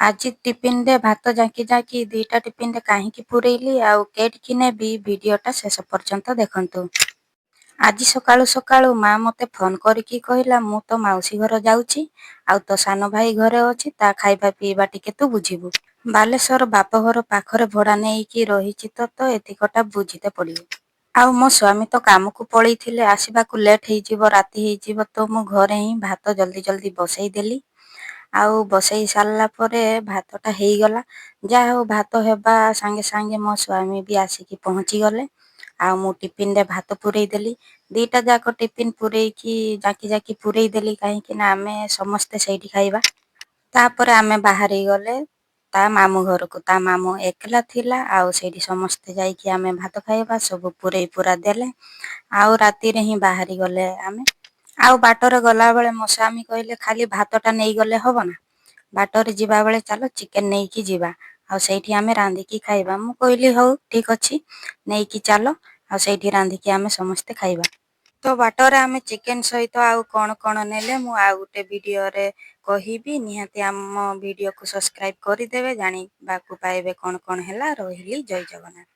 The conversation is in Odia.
ଆଜି ଟିଫିନରେ ଭାତ ଜାକି ଜାକି 2ଟା ଟିଫିନରେ କାହିଁକି ପୁରେଇଲି ଆଉ କେଠିକି ନେବି, ଭିଡ଼ିଓଟା ଶେଷ ପର୍ଯ୍ୟନ୍ତ ଦେଖନ୍ତୁ। ଆଜି ସକାଳୁ ସକାଳୁ ମା ମୋତେ ଫୋନ୍ କରିକି କହିଲା, ମୁଁ ତ ମାଉସୀ ଘର ଯାଉଛି ଆଉ ତୋ ସାନ ଭାଇ ଘରେ ଅଛି, ତା ଖାଇବା ପିଇବା ଟିକେ ତୁ ବୁଝିବୁ। ବାଲେଶ୍ୱର ବାପଘର ପାଖରେ ଭଡ଼ା ନେଇକି ରହିଛି ତ ତ ଏତିକଟା ବୁଝିତେ ପଡ଼ିବ। ଆଉ ମୋ ସ୍ୱାମୀ ତ କାମକୁ ପଳେଇଥିଲେ, ଆସିବାକୁ ଲେଟ୍ ହେଇଯିବ, ରାତି ହେଇଯିବ। ତ ମୁଁ ଘରେ ହିଁ ଭାତ ଜଲ୍ଦି ଜଲ୍ଦି ବସେଇ ଦେଲି ଆଉ ବସେଇ ସାରିଲା ପରେ ଭାତଟା ହେଇଗଲା। ଯାହା ହଉ, ଭାତ ହେବା ସାଙ୍ଗେ ସାଙ୍ଗେ ମୋ ସ୍ୱାମୀ ବି ଆସିକି ପହଞ୍ଚିଗଲେ ଆଉ ମୁଁ ଟିଫିନରେ ଭାତ ପୁରେଇ ଦେଲି। 2ଟା ଯାକ ଟିଫିନ ପୁରେଇକି ଜାକି ଜାକି ପୁରେଇ ଦେଲି, କାହିଁକି ନା ଆମେ ସମସ୍ତେ ସେଇଠି ଖାଇବା। ତାପରେ ଆମେ ବାହାରି ଗଲେ ତା ମାମୁଁ ଘରକୁ। ତା ମାମୁଁ ଏକଲା ଥିଲା ଆଉ ସେଇଠି ସମସ୍ତେ ଯାଇକି ଆମେ ଭାତ ଖାଇବା। ସବୁ ପୁରେଇ ପୁରା ଦେଲେ ଆଉ ରାତିରେ ହିଁ ବାହାରି ଗଲେ ଆମେ। ଆଉ ବାଟରେ ଗଲାବେଳେ ମୋ ସ୍ୱାମୀ କହିଲେ, ଖାଲି ଭାତଟା ନେଇଗଲେ ହବ ନା, ବାଟରେ ଯିବା ବେଳେ ଚାଲ ଚିକେନ ନେଇକି ଯିବା ଆଉ ସେଇଠି ଆମେ ରାନ୍ଧିକି ଖାଇବା। ମୁଁ କହିଲି, ହଉ, ଠିକ ଅଛି, ନେଇକି ଚାଲ ଆଉ ସେଇଠି ରାନ୍ଧିକି ଆମେ ସମସ୍ତେ ଖାଇବା। ତ ବାଟରେ ଆମେ ଚିକେନ ସହିତ ଆଉ କଣ କଣ ନେଲେ, ମୁଁ ଆଉ ଗୋଟେ ଭିଡ଼ିଓରେ କହିବି। ନିହାତି ଆମ ଭିଡ଼ିଓକୁ ସବସ୍କ୍ରାଇବ କରିଦେବେ, ଜାଣିବାକୁ ପାଇବେ କଣ କଣ ହେଲା। ରହିଲି, ଜୟ ଜଗନ୍ନାଥ।